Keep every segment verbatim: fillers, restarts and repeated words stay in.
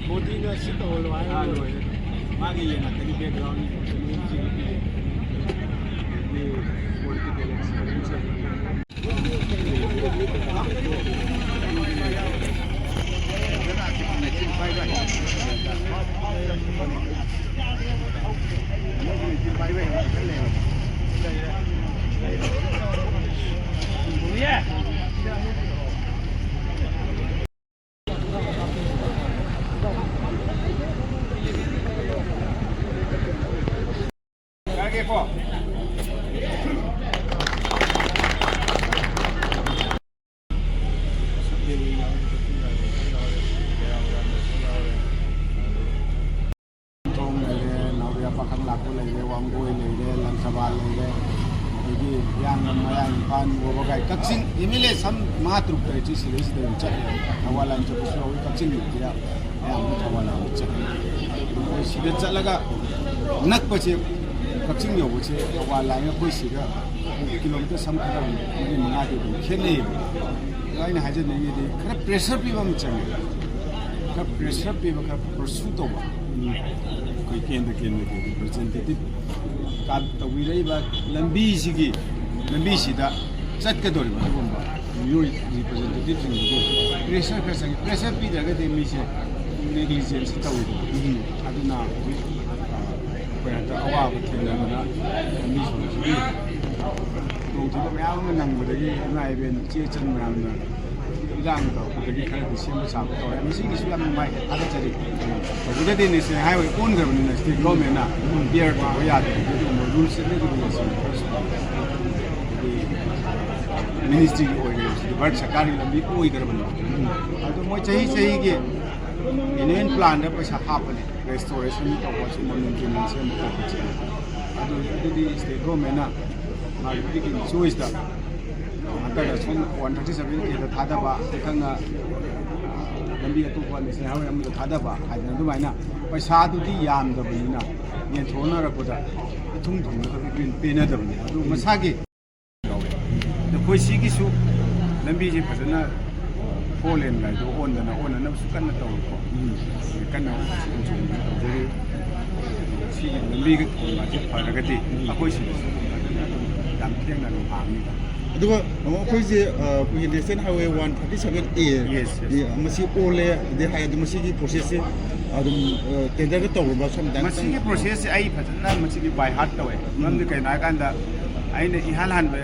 ꯃꯣꯗꯤꯅ ꯁꯤ ꯇꯧꯍꯜꯂꯣ ꯍꯥꯏꯔ ꯂꯣꯏꯔꯦ꯫ ꯃꯥꯒꯤ ꯌꯦꯡꯉꯛꯀꯅꯤ background ꯀꯩꯅꯣꯁꯤꯡꯗꯨꯗꯤ꯫ Political experience꯫ ꯊꯣꯡ ꯂꯩꯔꯦ, ꯅꯥꯎꯔꯤꯌꯥ ꯄꯥꯈꯪ ꯂꯥꯛꯄ ꯂꯩꯔꯦ, ꯋꯥꯡꯒꯣꯏ ꯂꯩꯔꯦ, ꯂꯪꯊꯕꯥꯜ ꯂꯩꯔꯦ, ꯑꯗꯒꯤ ꯍꯤꯌꯥꯡꯂꯝ, ꯃꯌꯥꯡ ꯏꯝꯐꯥꯜ, ꯋꯥꯕꯒꯥꯏ, ꯀꯛꯆꯤꯡ ꯑꯦꯝ ꯑꯦꯜ ꯑꯦ ꯁꯝ ꯃꯉꯥ ꯇꯔꯨꯛ ꯇꯔꯦꯠꯁꯤ ꯁꯤꯗꯩꯁꯤꯗ ꯑꯗꯨꯝ ꯆꯠꯂꯦ꯫ ꯊꯧꯕꯥꯜ ꯂꯥꯏꯟ ꯆꯠꯄꯁꯨ ꯌꯥꯎꯏ, ꯀꯛꯆꯤꯡꯒꯤꯗꯤ ꯑꯌꯥꯝꯕ ꯊꯧꯕꯥꯜ ꯂꯥꯏꯟꯗ ꯆꯠꯂꯦ꯫ ꯑꯩꯈꯣꯏ ꯁꯤꯗ ꯆꯠꯂꯒ ꯅꯛꯄꯁꯦ, ꯀꯛꯆꯤꯡ ꯌꯧꯕꯁꯦ ꯊꯧꯕꯥꯜ ꯂꯥꯏꯟ ꯑꯩꯈꯣꯏ ꯁꯤꯒ ꯀꯤꯂꯣꯃꯤꯇꯔ ꯁꯝ ꯈꯔ ꯃꯔꯤ ꯃꯉꯥꯗꯤ ꯑꯗꯨꯝ ꯈꯦꯠꯅꯩꯌꯦꯕ꯫ ꯑꯗꯣ ꯑꯩꯅ ꯍꯥꯏꯖꯅꯤꯡꯉꯤꯗꯤ ꯈꯔ pressure ꯄꯤꯕ ꯑꯃ ꯆꯪꯉꯦ꯫ ꯈꯔ pressure ꯄꯤꯕ, ꯈꯔ pursue ꯇꯧꯕ꯫ ꯑꯩꯈꯣꯏ ꯀꯦꯟꯗ꯭ꯔ ꯀꯦꯟꯗ꯭ꯔꯒꯤ representative ꯀꯥ-, ꯇꯧꯕꯤꯔꯛꯏꯕ ꯂꯝꯕꯤꯁꯤꯒꯤ, ꯂꯝꯕꯤꯁꯤꯗ ꯆꯠꯀꯗꯧꯔꯤꯕ ꯑꯗꯨꯒꯨꯝꯕ ꯃꯤꯑꯣꯏ representativeꯁꯤꯡꯗꯨꯒꯤ pressure ꯈꯔ ꯆꯪꯉꯤ꯫ Pressure ꯄꯤꯗ꯭ꯔꯒꯗꯤ ꯃꯤꯁꯦ negligence ꯇꯧꯋꯤꯗꯅ꯫ ꯎꯝ꯫ ꯑꯗꯨꯅ ꯍꯧꯖꯤꯛ, ꯑ, ꯑꯩꯈꯣꯏ ꯍꯟꯗꯛ ꯑꯋꯥꯕ ꯊꯦꯡꯅꯗꯅ ꯂꯝꯕꯤ ꯁꯣꯔꯣꯛꯁꯤꯒꯤ ꯈꯨꯗꯣꯡꯊꯤꯕ ꯃꯌꯥꯝ ꯑꯃ ꯅꯪꯕꯗꯒꯤ ꯏꯃꯥ ꯏꯕꯦꯟ ꯏꯆꯦ ꯏꯆꯟ ꯃꯌꯥꯝꯅ ꯏꯔꯥꯡ ꯇꯧꯔꯛꯄꯗꯒꯤ ꯈꯔꯗꯤ ꯁꯦꯝꯕ ꯁꯥꯕ ꯇꯧꯔꯦ꯫ ꯃꯁꯤꯒꯤꯁꯨ ꯌꯥꯝ ꯅꯨꯡꯉꯥꯏ, ꯊꯥꯒꯠꯆꯔꯤ꯫ ꯇꯧꯕꯗꯗꯤ national highway ꯑꯣꯟꯈ꯭ꯔꯕꯅꯤꯅ state governmentꯅ bear ꯇꯧꯕ ꯌꯥꯗꯦ꯫ ꯑꯗꯨꯒꯨꯝꯕ rules and regulations ꯈꯔꯁꯨ ꯑꯩꯈꯣꯏꯒꯤ ministryꯒꯤ ꯑꯣꯏꯈ꯭ꯔꯦ꯫ ꯁꯤꯗꯤ ꯚꯥꯔꯠ ꯁꯔꯀꯥꯔꯒꯤ ꯂꯝꯕꯤ ꯑꯣꯏꯈ꯭ꯔꯕꯅꯤꯅ꯫ ꯑꯗꯣ ꯃꯣꯏ ꯆꯍꯤ ꯆꯍꯤꯒꯤ annual planꯗ ꯄꯩꯁꯥ ꯍꯥꯞꯄꯅꯤ, restoration ꯇꯧꯕ, ꯁꯤꯒꯨꯝꯕ maintenance ꯁꯦꯝꯕ ꯈꯣꯠꯄꯁꯦ꯫ ꯑꯗꯨ, ꯑꯗꯨꯗꯤ state governmentꯅ ꯃꯥꯒꯤ ꯄꯤꯛꯏꯕ choiceꯇ ꯍꯟꯗꯛꯅ ꯁꯣꯝ one thirty seven Kꯗ ꯊꯥꯗꯕ, ꯃꯊꯪꯅ ꯂꯝꯕꯤ ꯑꯇꯣꯞꯄ national highway ꯑꯃꯗ ꯊꯥꯗꯕ ꯍꯥꯏꯗꯅ ꯑꯗꯨꯃꯥꯏꯅ ꯄꯩꯁꯥꯗꯨꯗꯤ ꯌꯥꯝꯗꯕꯅꯤꯅ ꯌꯦꯟꯊꯣꯛꯅꯔꯛꯄꯗ ꯏꯊꯨꯡ ꯊꯨꯡꯅꯗꯕ ꯏꯄꯦꯟ ꯄꯦꯟꯅꯗꯕꯅꯤ꯫ ꯑꯗꯨ ꯃꯁꯥꯒꯤ ꯌꯥꯎꯋꯦ꯫ ꯑꯗꯣ ꯑꯩꯈꯣꯏ ꯁꯤꯒꯤꯁꯨ ꯂꯝꯕꯤꯁꯦ ꯐꯖꯅ ꯐꯣꯔ ꯂꯦꯟ ꯒꯥꯔꯤꯗꯣ ꯑꯣꯟꯗꯅ ꯑꯣꯟꯅꯅꯕꯁꯨ ꯀꯟꯅ ꯇꯧꯔꯤꯀꯣ꯫ ꯎꯝ꯫ ꯀꯟꯅ ꯁꯦꯝ ꯁꯥꯗꯅ ꯇꯧꯖꯔꯤ꯫ ꯁꯤꯒꯤ ꯂꯝꯕꯤꯒꯤ ꯊꯣꯡ ꯑꯁꯤ ꯐꯔꯒꯗꯤ ꯎꯝ꯫ ꯑꯩꯈꯣꯏ ꯁꯤꯗꯁꯨ ꯐꯖꯅ ꯑꯗꯨꯝ ꯌꯥꯝ ꯊꯦꯡꯅ ꯑꯗꯨꯝ ꯍꯥꯡꯅꯤꯗ꯫ ꯑꯗꯨꯒ ꯇꯥꯃꯣ, ꯑꯩꯈꯣꯏꯁꯦ, ꯑ, ꯑꯩꯈꯣꯏꯒꯤ national highway one thirty seven A, yes, yes. ꯃꯁꯤ ꯑꯣꯜꯂꯦ ꯑꯗꯩ ꯍꯥꯏ, ꯑꯗꯨ ꯃꯁꯤꯒꯤ ꯄ꯭ꯔꯣꯁꯦꯁꯁꯦ ꯑꯗꯨꯝ, ꯑ, ꯇꯦꯟꯗꯔꯒ ꯇꯧꯔꯕ ꯁꯣꯝꯗ? ꯃꯁꯤꯒꯤ ꯄ꯭ꯔꯣꯁꯦꯁꯁꯦ ꯑꯩ ꯐꯖꯅ ꯃꯁꯤꯒꯤ ꯕꯥꯏ ꯍꯥꯔꯠ ꯇꯧꯋꯦ꯫ ꯎꯝ꯫ ꯃꯔꯝꯗꯤ ꯀꯩꯅꯣ ꯍꯥꯏꯀꯥꯟꯗ, ꯑꯩꯅ ꯏꯍꯥꯟ ꯍꯥꯟꯕ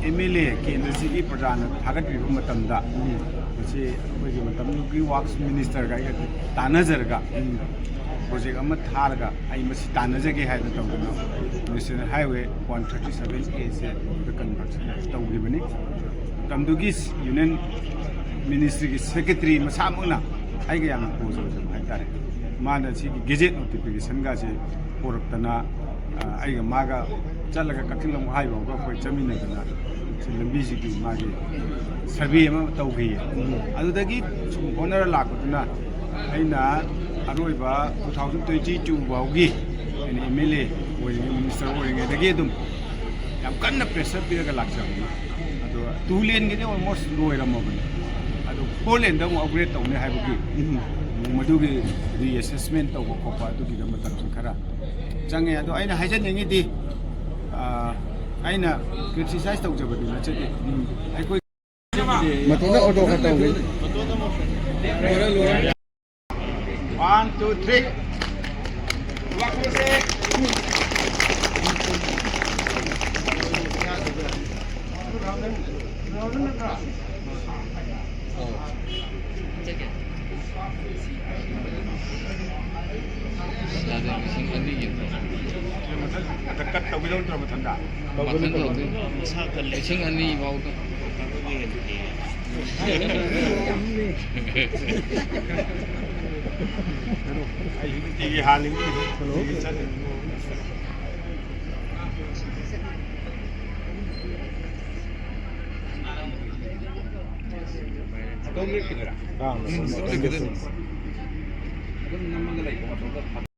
ꯑꯦꯝ ꯑꯦꯜ ꯑꯦ ꯀꯦꯟꯗ꯭ꯔꯁꯤꯒꯤ ꯄ꯭ꯔꯖꯥꯅ ꯊꯥꯒꯠꯄꯤꯕ ꯃꯇꯝꯗ, ꯎꯝ꯫ ꯃꯁꯤ ꯑꯩꯈꯣꯏꯒꯤ ꯃꯇꯝꯗꯨꯒꯤ ꯋꯥꯛꯁ ꯃꯤꯅꯤꯁꯇꯔꯒ ꯑꯩꯒ ꯇꯥꯟꯅꯖꯔꯒ, ꯎꯝ꯫ ꯄ꯭ꯔꯣꯖꯦꯛ ꯑꯃ ꯊꯥꯔꯒ ꯑꯩ ꯃꯁꯤ ꯇꯥꯟꯅꯖꯒꯦ ꯍꯥꯏꯗꯅ ꯇꯧꯗꯅ national highway one thirty seven ꯑꯦꯁꯦ ꯀꯟꯚꯔꯁꯟ ꯇꯧꯈꯤꯕꯅꯤ꯫ ꯃꯇꯝꯗꯨꯒꯤ ꯌꯨꯅꯤꯌꯟ ꯃꯤꯅꯤꯁꯇ꯭ꯔꯤꯒꯤ ꯁꯦꯀ꯭ꯔꯦꯇꯔꯤ ꯃꯁꯥꯃꯛꯅ ꯑꯩꯒ ꯌꯥꯝꯅ ꯀ꯭ꯂꯣꯖ ꯑꯣꯏꯖꯕ ꯍꯥꯏꯇꯥꯔꯦ꯫ ꯃꯥꯅ ꯁꯤꯒꯤ ꯒꯦꯖꯦꯠ ꯅꯣꯇꯤꯐꯤꯀꯦꯁꯟꯒꯁꯦ ꯄꯨꯔꯛꯇꯅ, ꯑ, ꯑꯩꯒ ꯃꯥꯒ ꯆꯠꯂꯒ ꯀꯛꯆꯤꯡ ꯂꯝꯈꯥꯏ ꯐꯥꯎꯕ ꯑꯩꯈꯣꯏ ꯆꯠꯃꯤꯟꯅꯗꯅ ꯁꯤ ꯂꯝꯕꯤꯁꯤꯒꯤ ꯃꯥꯒꯤ ꯁꯔꯚꯦ ꯑꯃ ꯇꯧꯈꯤꯌꯦ꯫ ꯎꯝ꯫ ꯑꯗꯨꯗꯒꯤ ꯁꯨꯝ ꯍꯣꯠꯅꯔ ꯂꯥꯛꯄꯗꯨꯅ ꯑꯩꯅ ꯑꯔꯣꯏꯕ ꯇꯨ ꯊꯥꯎꯖꯟ ꯇ꯭ꯋꯦꯟꯇꯤ ꯇꯨ ꯐꯥꯎꯒꯤ ꯑꯩꯅ ꯑꯦꯝ ꯑꯦꯜ ꯑꯦ ꯑꯣꯏꯔꯤꯉꯩ, ꯃꯤꯅꯤꯁꯇꯔ ꯑꯣꯏꯔꯤꯉꯩꯗꯒꯤ ꯑꯗꯨꯝ ꯌꯥꯝ ꯀꯟꯅ ꯄ꯭ꯔꯦꯁꯔ ꯄꯤꯔꯒ ꯂꯥꯛꯆꯕꯅꯤ꯫ ꯑꯗꯣ ꯇꯨ ꯂꯦꯟꯒꯤꯗꯤ ꯑꯣꯜꯃꯣꯁ ꯂꯣꯏꯔꯝꯃꯕꯅꯤ꯫ ꯑꯗꯣ ꯐꯣꯔ ꯂꯦꯟꯗ ꯑꯃꯨꯛ ꯑꯞꯒ꯭ꯔꯦꯗ ꯇꯧꯅꯤ ꯍꯥꯏꯕꯒꯤ ꯎꯝ꯫ ꯃꯗꯨꯒꯤ ꯔꯤꯑꯦꯁꯦꯁꯃꯦꯟ ꯇꯧꯕ ꯈꯣꯠꯄ ꯑꯗꯨꯒꯤꯗ ꯃꯇꯝꯁꯤ ꯈꯔ ꯆꯪꯉꯦ꯫ ꯑꯗꯣ ꯑꯩꯅ ꯍꯥꯏꯖꯅꯤꯡꯉꯤꯗꯤ, ꯑ, ꯑꯩꯅ ꯀ꯭ꯔꯤꯇꯤꯁꯥꯏꯁ ꯇꯧꯖꯕꯗꯤ ꯅꯠꯆꯗꯦ꯫ ꯎꯝ꯫ ꯑꯩꯈꯣꯏ ꯃꯇꯣꯝꯇ ꯑꯣꯇꯣ ꯈꯔ ꯇꯧꯒꯦ꯫ One, two, three. ꯃꯊꯟ ꯇꯧꯒꯦ ꯇꯧꯗ꯭ꯔꯣ ꯃꯊꯟꯗ? ꯃꯊꯟ ꯇꯧꯗꯣꯏꯅꯤ꯫ ꯂꯤꯁꯤꯡ ꯑꯅꯤ ꯐꯥꯎꯗ꯫ ꯑꯩ ꯅꯨꯡꯇꯤꯒꯤ ꯍꯥꯜꯂꯤꯕꯅꯤ꯫ ꯅꯨꯡꯇꯤꯒꯤ ꯆꯠꯂꯤ꯫ ꯑꯗꯣꯝ ꯂꯦꯞꯈꯤꯗꯣꯏꯔꯥ? ꯑꯥ, ꯑꯗꯣꯝ ꯂꯦꯞꯈꯤꯗꯣꯏꯅꯤ꯫ ꯑꯗꯨꯝ ꯅꯝꯃꯒ ꯂꯩꯀꯣ, ꯑꯗꯣꯝꯗ꯫